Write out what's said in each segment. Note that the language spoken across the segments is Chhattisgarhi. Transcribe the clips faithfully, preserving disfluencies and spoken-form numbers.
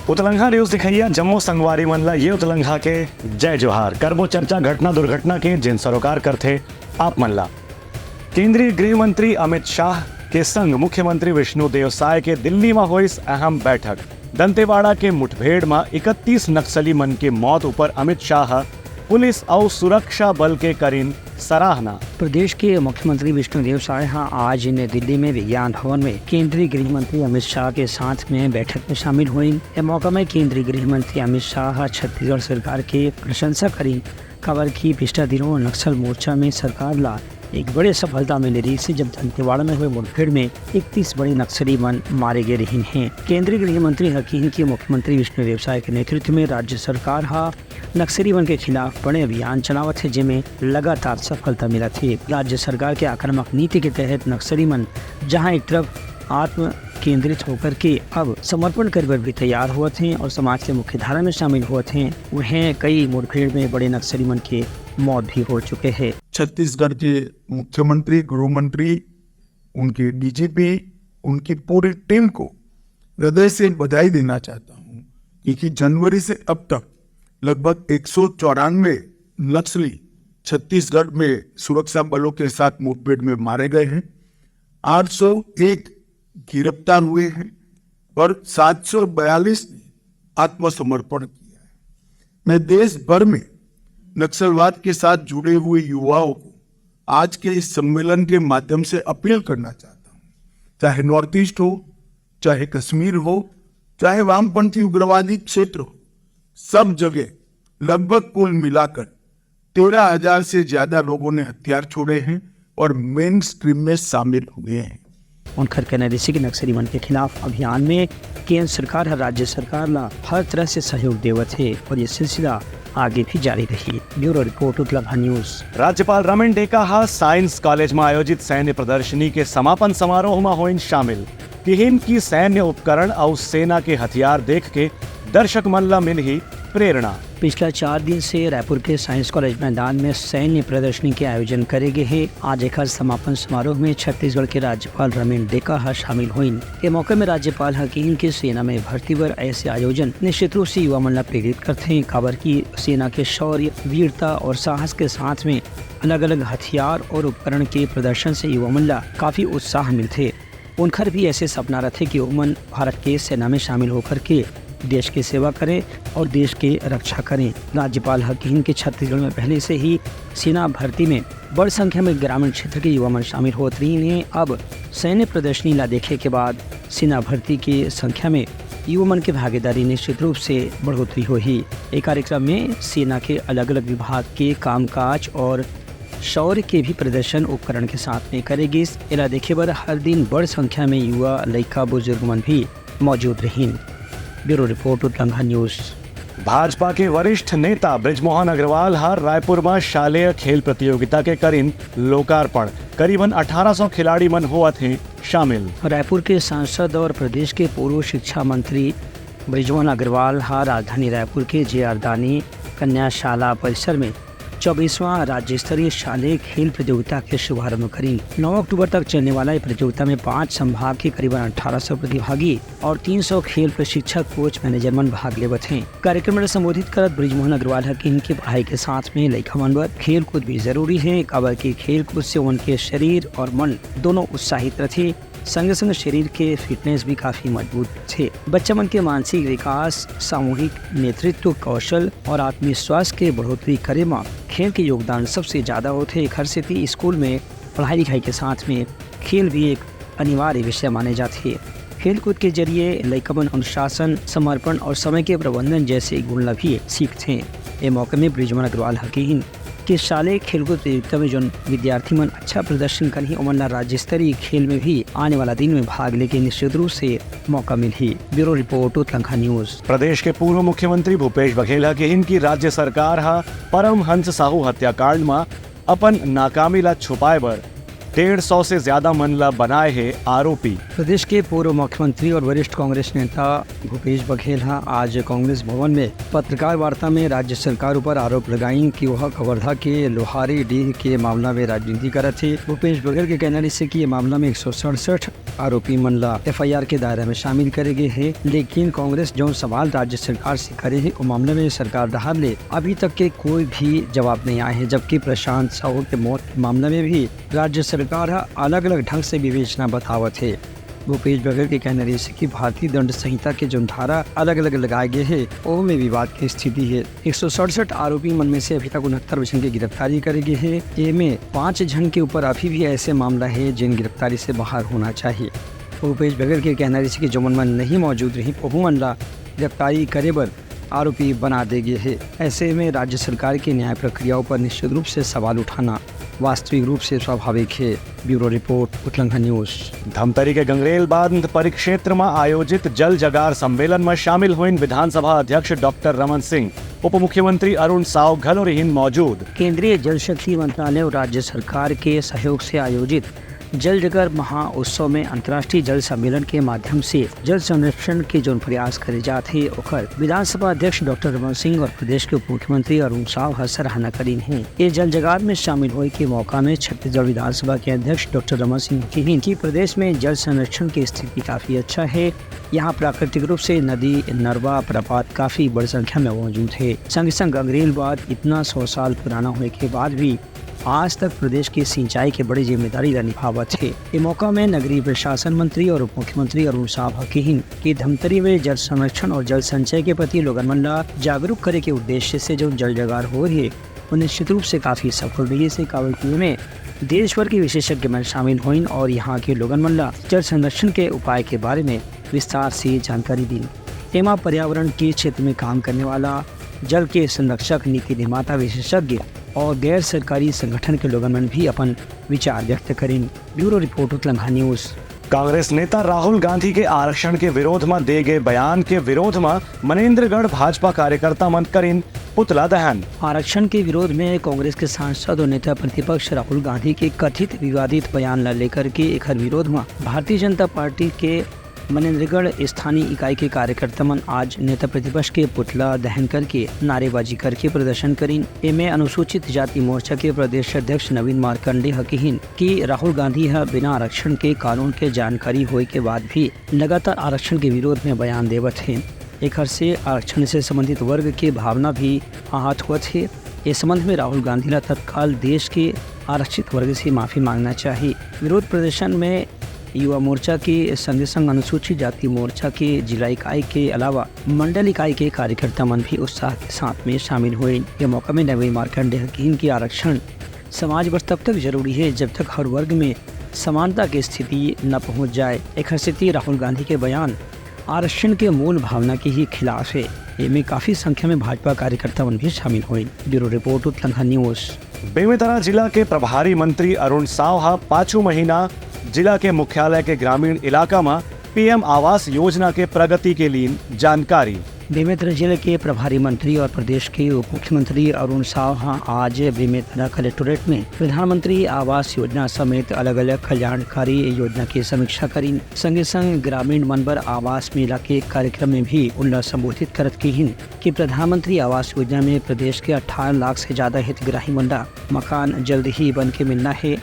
उतलंघा न्यूज देखइया जम्मो संगवारी मन ला ये उतलंघा के जय जोहार। करबो चर्चा घटना दुर्घटना के, जेन सरोकार करथे आप मन ला। केंद्रीय गृह मंत्री अमित शाह के संग मुख्यमंत्री विष्णु देव साय के दिल्ली म होइस अहम बैठक। दंतेवाड़ा के मुठभेड़ म इकतीस नक्सली मन के मौत ऊपर अमित शाह ह पुलिस अउ सुरक्षा बल के करिन सराहना। प्रदेश के मुख्यमंत्री विष्णुदेव साय ह आज नई दिल्ली में विज्ञान भवन में केंद्रीय गृह मंत्री अमित शाह के साथ में बैठक में शामिल होइन। ए मौका में केंद्रीय गृह मंत्री अमित शाह ह छत्तीसगढ़ सरकार के प्रशंसा करिन, काबर कि पिछला दिनों नक्सल मोर्चा में सरकार ला एक बड़े सफलता मिले रहिस हे, जब दंतेवाड़ा में हुए मुठभेड़ में इकतीस बड़े नक्सली मन मारे गए रहिन हे। केंद्रीय गृह मंत्री ह किहिन कि मुख्यमंत्री विष्णुदेव साय के नेतृत्व में राज्य सरकार ह नक्सली मन के खिलाफ बड़े अभियान चलावत हे, जेमे लगातार सफलता मिलत हे। राज्य सरकार के आक्रामक नीति के तहत नक्सली मन जहां एक तरफ आत्म केंद्रित होकर के अब समर्पण करे बर भी तैयार होवत हें और समाज के मुख्य धारा में शामिल होवत हें, उहें कई मुठभेड़ में बड़े नक्सली मन के मौत भी हो चुके हे। छत्तीसगढ़ के मुख्यमंत्री, गृह मंत्री, उनके डीजीपी, उनकी पूरी टीम को हृदय से बधाई देना चाहता हूं, क्योंकि जनवरी से अब तक लगभग एक सौ चौरानवे नक्सली छत्तीसगढ़ में सुरक्षा बलों के साथ मुठभेड़ में मारे गए हैं, आठ सौ एक गिरफ्तार हुए हैं और सात सौ बयालीस ने आत्मसमर्पण किया है। मैं देश भर में नक्सलवाद के साथ जुड़े हुए युवाओं को आज के इस सम्मेलन के माध्यम से अपील करना चाहता हूं, चाहे नॉर्थ ईस्ट हो, चाहे कश्मीर हो, चाहे वामपंथी उग्रवादी क्षेत्र हो, सब जगह लगभग कुल मिलाकर तेरह हजार से ज्यादा लोगों ने हथियार छोड़े हैं और मेन स्ट्रीम में शामिल हुए हैं। उनखर कहना रिहिस कि नक्सली मन के खिलाफ अभियान में केंद्र सरकार ह राज्य सरकार ला हर तरह से सहयोग देवत हे और ये सिलसिला आगे भी जारी रही। Bureau report, Utlangha news. राज्यपाल रमेन डेका ह साइंस कॉलेज म आयोजित सैन्य प्रदर्शनी के समापन समारोह म होइन शामिल। किहिन कि सैन्य उपकरण अउ सेना के हथियार देख के दर्शक मन ला मिलही प्रेरणा। पिछला चार दिन से रायपुर के साइंस कॉलेज मैदान में सैन्य प्रदर्शनी के आयोजन करे गे हे। आज एकर समापन समारोह में छत्तीसगढ़ के राज्यपाल रमेन डेका ह शामिल होइन। ए मौके में राज्यपाल ह किहिन कि सेना में भर्ती बर ऐसे आयोजन निश्चित रूप से युवा मन ला प्रेरित करथे, काबर कि सेना के शौर्य, वीरता और साहस के साथ में अलग-अलग हथियार और उपकरण के प्रदर्शन से युवा मन ला काफी उत्साह मिलथे। उनखर भी ऐसे सपना रथे कि ओमन भारत के सेना में शामिल होकर के देश के सेवा करें और देश के रक्षा करें। राज्यपाल ह किहिन कि छत्तीसगढ़ में पहले से ही सेना भर्ती में बड़ संख्या में ग्रामीण क्षेत्र के युवा मन शामिल होत रहिन हे। अब सैन्य प्रदर्शनी ला देखे के बाद सेना भर्ती के संख्या में युवा मन के भागीदारी निश्चित रूप से बढ़ोतरी होही। ए कार्यक्रम में सेना के अलग-अलग विभाग के कामकाज और शौर्य के भी प्रदर्शन उपकरण के साथ में करे गिस। एला देखे बर हर दिन बड़ संख्या में युवा, लइका, बुजुर्ग मन भी मौजूद रहिन। Bureau report, Utlangha news. Bhajpa के वरिष्ठ नेता बृजमोहन अग्रवाल ह रायपुर म शालेय खेल प्रतियोगिता के करिन लोकार्पण। करीबन अठारह सौ खिलाड़ी मन होवत हे शामिल। रायपुर के सांसद और प्रदेश के पूर्व शिक्षा मंत्री बृजमोहन अग्रवाल ह राजधानी रायपुर के जे आर दानी कन्या शाला परिसर में चौबीसवां राज्य स्तरीय शालेय खेल प्रतियोगिता के शुभारंभ करिन। नौ अक्टूबर तक चलने वाला ये प्रतियोगिता में पांच संभाग के करीबन अठारह सौ प्रतिभागी और तीन सौ खेल प्रशिक्षक, कोच, मैनेजर मन भाग लेवत हें। कार्यक्रम ला संबोधित करत बृजमोहन अग्रवाल ह किहिन कि पढ़ाई के साथ में लइका मन बर खेल कूद भी जरूरी हे, काबर कि खेल कूद से ओमन के शरीर और मन दोनों उत्साहित रथे। संगे संग शरीर के फिटनेस भी काफी मजबूत रथे। बच्चा मन के मानसिक विकास, सामूहिक नेतृत्व कौशल और आत्मविश्वास के बढ़ोतरी करे म खेल के योगदान सबसे ज्यादा होथे। एखर सेती स्कूल में पढ़ाई लिखाई के साथ में खेल भी एक अनिवार्य विषय माने जाथे। खेलकूद के जरिए लइका मन अनुशासन, समर्पण और समय के प्रबंधन जैसे गुण ला भी सीखथे। ए मौके में बृजमोहन अग्रवाल ह किहिन कि शालेय खेलकूद प्रतियोगिता में जोन विद्यार्थी मन अच्छा प्रदर्शन करही, ओमन ला राज्य स्तरीय खेल में भी आने वाला दिन में भाग लेके निश्चित रूप से मौका मिलही। Bureau report, Utlangha news. प्रदेश के पूर्व मुख्यमंत्री भूपेश बघेल ह किहिन कि राज्य सरकार ह परमहंस साहू हत्याकांड म अपन नाकामी ला छुपाए बर डेढ़ सौ से ज्यादा मन ला बनाए हे आरोपी। प्रदेश के पूर्व मुख्यमंत्री और वरिष्ठ कांग्रेस नेता भूपेश बघेल ह आज कांग्रेस भवन में पत्रकार वार्ता में राज्य सरकार ऊपर आरोप लगाइन कि वह कवर्धा के लोहारी डीह के मामला में राजनीति करत हे। भूपेश बघेल के कहना रहिसे कि ये मामला में एक सौ सड़सठ आरोपी मन ला एफ आई आर के दायरा में शामिल करे गे हे, लेकिन कांग्रेस जौन सवाल राज्य सरकार से करे हे, ओ मामला में सरकार डहार ले अभी तक के कोई भी जवाब नहीं आए हे, जबकि प्रशांत साहू के मौत के मामला में भी राज्य सरकार ह अलग-अलग ढंग से विवेचना बतावत हे। भूपेश बघेल के कहना रहिसे कि भारतीय दंड संहिता के जौन धारा अलग-अलग लगाए गे हे, ओहू में विवाद के स्थिति हे। एक सौ सड़सठ आरोपी मन में से अभी तक उनहत्तर झन के गिरफ्तारी करे गे हे। एमे पाँच झन के ऊपर अभी भी ऐसे मामला हे, जिन गिरफ्तारी से बाहर होना चाहिए। भूपेश बघेल के कहना रहिसे कि जो मन मन नहीं मौजूद रही, ओहू मन ला गिरफ्तारी करे बर आरोपी बना दे गे हे। ऐसे में राज्य सरकार के न्याय प्रक्रिया ऊपर निश्चित रूप से सवाल उठाना वास्तविक रूप से स्वाभाविक हे। Bureau report, Utlangha news. Dhamtari के गंगरेल बांध परिक्षेत्र म आयोजित जल जगार सम्मेलन म शामिल होइन विधानसभा अध्यक्ष डॉक्टर रमन सिंह, उप मुख्यमंत्री अरुण साव घलो रहिन मौजूद। केंद्रीय जल शक्ति मंत्रालय और राज्य सरकार के सहयोग से आयोजित जल जगार महा उत्सव में अंतर्राष्ट्रीय जल सम्मेलन के माध्यम से जल संरक्षण के जौन प्रयास करे जात हे, ओकर विधानसभा अध्यक्ष डॉक्टर रमन सिंह और प्रदेश के उप मुख्यमंत्री अरुण साव ह सराहना करीन हे। ये जल जगार में शामिल होए के मौका में छत्तीसगढ़ विधानसभा के अध्यक्ष डॉक्टर रमन सिंह किहिन कि प्रदेश में जल संरक्षण की स्थिति काफी अच्छा हे। यहाँ प्राकृतिक रूप से नदी, नरवा, प्रपात काफी बड़ी संख्या में मौजूद हे। संग संग गंगरेल बांध इतना सौ साल पुराना होए के बाद भी आज तक प्रदेश के सिंचाई के बड़ी जिम्मेदारी ला निभावत हे। ए मौका में नगरीय प्रशासन मंत्री और उप मुख्यमंत्री अरुण साव ह किहिन कि धमतरी में जल संरक्षण और जल संचय के प्रति लोगन मन ला जागरूक करे के उद्देश्य से जो जल जगार हो रही हे, वो निश्चित रूप से काफी सफल रहिस हे, काबर कि एमे देश भर के विशेषज्ञ मन शामिल होइन और यहाँ के लोगन मन ला जल संरक्षण के उपाय के बारे में विस्तार से जानकारी दीन। एमा पर्यावरण के क्षेत्र में काम करने वाला जल के संरक्षक, नीति निर्माता, विशेषज्ञ और गैर सरकारी संगठन के लोगन मन भी अपन विचार व्यक्त करिन। Bureau report, Utlangha news. Congress नेता राहुल गांधी के आरक्षण के विरोध म दे गए बयान के विरोध म मनेंद्रगढ़ भाजपा कार्यकर्ता मन करिन पुतला दहन। आरक्षण के विरोध में कांग्रेस के सांसद और नेता प्रतिपक्ष राहुल गांधी के कथित विवादित बयान ला लेकर के एखर विरोध म भारतीय जनता पार्टी के मनेंद्रगढ़ स्थानीय इकाई के कार्यकर्ता मन आज नेता प्रतिपक्ष के पुतला दहन करके नारेबाजी करके प्रदर्शन करिन। एमे अनुसूचित जाति मोर्चा के प्रदेश अध्यक्ष नवीन मार्कंडे ह किहिन कि राहुल गांधी ह बिना आरक्षण के कानून के जानकारी होए के बाद भी लगातार आरक्षण के विरोध में बयान देवत हे। एखर से आरक्षण से संबंधित वर्ग के भावना भी आहत होवत हे। ए संबंध में राहुल गांधी ला तत्काल देश के आरक्षित वर्ग से माफी मांगना चाहिए। विरोध प्रदर्शन में युवा मोर्चा के संगे संग अनुसूचित जाति मोर्चा के जिला इकाई के अलावा मंडल इकाई के कार्यकर्ता मन भी उत्साह के साथ में शामिल हुए। ये मौका में नवीन मार्कंडे ह किहिन कि आरक्षण समाज बर तब तक जरूरी है, जब तक हर वर्ग में समानता की स्थिति न पहुंच जाए। एखर सेती राहुल गांधी के बयान आरक्षण के मूल भावना के ही खिलाफ है। एमे काफी संख्या में भाजपा कार्यकर्ता मन भी शामिल हुए। Bureau report, Utlangha news. Bemetara जिला के प्रभारी मंत्री अरुण साव ह पाछू महीना जिला के मुख्यालय के ग्रामीण इलाका म पीएम आवास योजना के प्रगति के लीन जानकारी। बेमेतरा जिले के प्रभारी मंत्री और प्रदेश के उप मुख्यमंत्री अरुण साव ह आज बेमेतरा कलेक्टोरेट में प्रधानमंत्री आवास योजना समेत अलग-अलग कल्याणकारी योजना की समीक्षा करीन। संगे संग ग्रामीण मन बर आवास मेला के कार्यक्रम में भी उनला संबोधित करत किहिन कि प्रधानमंत्री आवास योजना में प्रदेश के अट्ठारह लाख से ज्यादा हितग्राही मन ला मकान जल्द ही बन के मिलना है।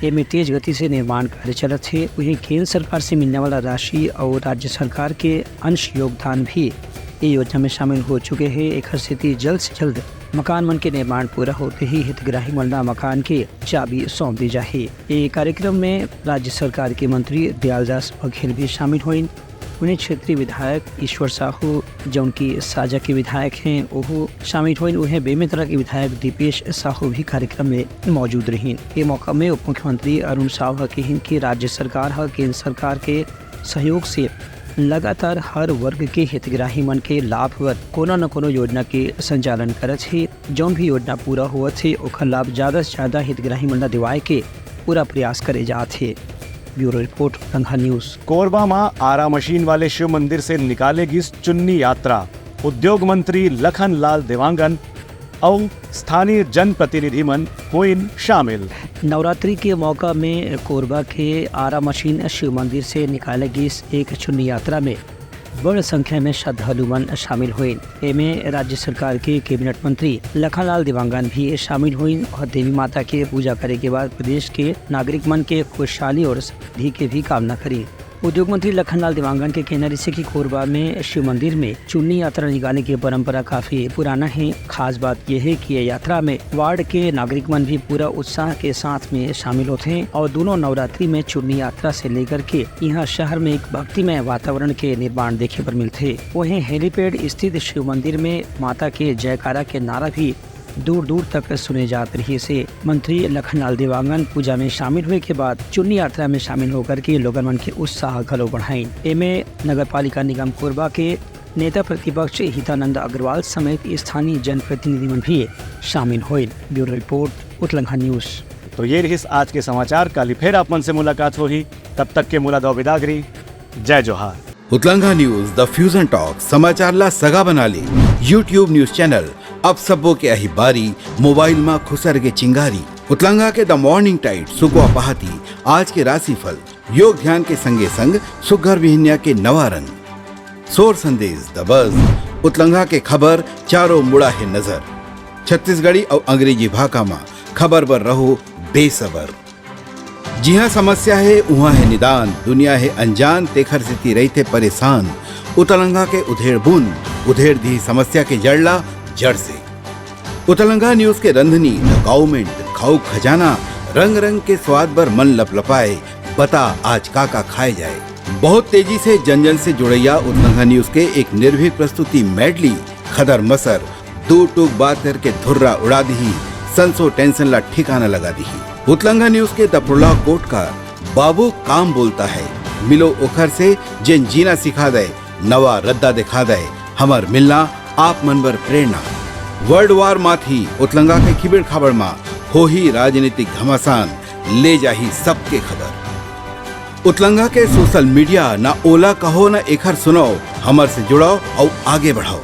एमे तेज गति से निर्माण कार्य चलत हे। वहीं केंद्र सरकार से मिलने वाला राशि और राज्य सरकार के अंश योगदान भी ये योजना में शामिल हो चुके हैं। एखर सेती जल्द से जल्द मकान मन के निर्माण पूरा होते ही हितग्राही मन ला मकान के चाबी सौंप दी जाही। ये कार्यक्रम में राज्य सरकार के मंत्री दयालदास बघेल भी शामिल होइन। उन्हें क्षेत्रीय विधायक ईश्वर साहू, जौन की साजा के विधायक हैं, ओहू शामिल होइन। उन्हें बेमेतरा के विधायक दीपेश साहू भी कार्यक्रम में मौजूद रहिन। ये मौका में उप मुख्यमंत्री अरुण साव ह किहिन कि राज्य सरकार ह केंद्र सरकार के सहयोग से लगातार हर वर्ग के हितग्राही मन के लाभ बर कोनो न कोनो योजना के संचालन करत हे। जौन भी योजना पूरा होवत हे, ओखर लाभ ज्यादा से ज्यादा हितग्राही मन ला दिवाए के पूरा प्रयास करे जात हे। Bureau report, Utlangha news. Korba म आरा मशीन वाले शिव मंदिर से निकाले गिस चुन्नी यात्रा। उद्योग मंत्री लखन लाल देवांगन अउ स्थानीय जनप्रतिनिधि मन होइन शामिल। नवरात्रि के मौका में कोरबा के आरा मशीन शिव मंदिर से निकाले गिस एक चुन्नी यात्रा में बड़ संख्या में श्रद्धालु मन शामिल होइन। एमे राज्य सरकार के कैबिनेट मंत्री लखनलाल देवांगन भी शामिल होइन और देवी माता के पूजा करे के बाद प्रदेश के नागरिक मन के खुशहाली और समृद्धि के भी कामना करी। उद्योग मंत्री लखनलाल देवांगन के कहना रहिसे कि कोरबा में शिव मंदिर में चुन्नी यात्रा निकाले के परंपरा काफी पुराना हे। खास बात ये हे कि ये यात्रा में वार्ड के नागरिक मन भी पूरा उत्साह के साथ में शामिल होथे और दूनों नवरात्रि में चुन्नी यात्रा से लेकर के यहाँ शहर में एक भक्तिमय वातावरण के निर्माण देखे बर मिलथे। वहीं हेलीपैड स्थित शिव मंदिर में माता के जयकारा के नारा भी दूर दूर तक सुने जात रहिसे। मंत्री लखनलाल देवांगन पूजा में शामिल होय के बाद चुन्नी यात्रा में शामिल होकर के लोगन मन के उत्साह घलो बढ़ाइन। एमे नगर पालिका निगम कोरबा के नेता प्रतिपक्ष हितानंद अग्रवाल समेत स्थानीय जनप्रतिनिधि मन भी शामिल होइन। Bureau report, Utlangha news. तो ये रहिस आज के समाचार। काली फेर आप मन से मुलाकात होही, तब तक के मोला दव बिदागरी। जय जोहार। उतलंघा न्यूज, द फ्यूजन टॉक, समाचार ला सगा बना ले। YouTube न्यूज चैनल, अब सबो के आही बारी, मोबाइल मा खुसर के चिंगारी। उतलंघा के द मॉर्निंग टाइड, सुकवा पहाती, आज के राशिफल, योग ध्यान के संगे संग सुग्घर बिहनिया के नवा रंग। सोर संदेश, द बज, उतलंघा के खबर, चारों मुड़ा हे नजर। छत्तीसगढ़ी अउ अंग्रेजी भाखा मा खबर बर रहो बेसबर। जिहाँ समस्या हे, उहाँ हे निदान, दुनिया हे अनजान, तेखर सेती रहिथे परेशान। उतलंघा के उधेड़ बुन, उधेड़ दिही समस्या के जड़ ला जड़ से। उतलंघा न्यूज के रंधनी, द गाउमेंट, खाऊ खजाना, रंग रंग के स्वाद बर मन लपलपाए, बता आज का का खाए जाए। बहुत तेजी से जन जन से जुड़ैया उतलंघा न्यूज के एक निर्भीक प्रस्तुति मेडली, खदर मसर, दू टूक बात करके धुर्रा उड़ा दिही, संसो टेंशन ला ठिकाना लगा दिही। उतलंघा न्यूज के द प्रोलॉग कोट का, बाबू काम बोलता है, मिलो ओखर से जेन जीना सिखा दे, नवा रद्दा दिखा दे, हमर मिलना आप मन बर प्रेरणा। वर्ल्ड वार माथी उतलंघा के खिबेड़ खाबड़ मा होही राजनीतिक घमासान, ले जाही सबके खबर। उतलंघा के सोशल मीडिया ना ओला कहो ना एखर सुनाओ, हमर से जुड़ाओ अउ आगे बढ़ाओ।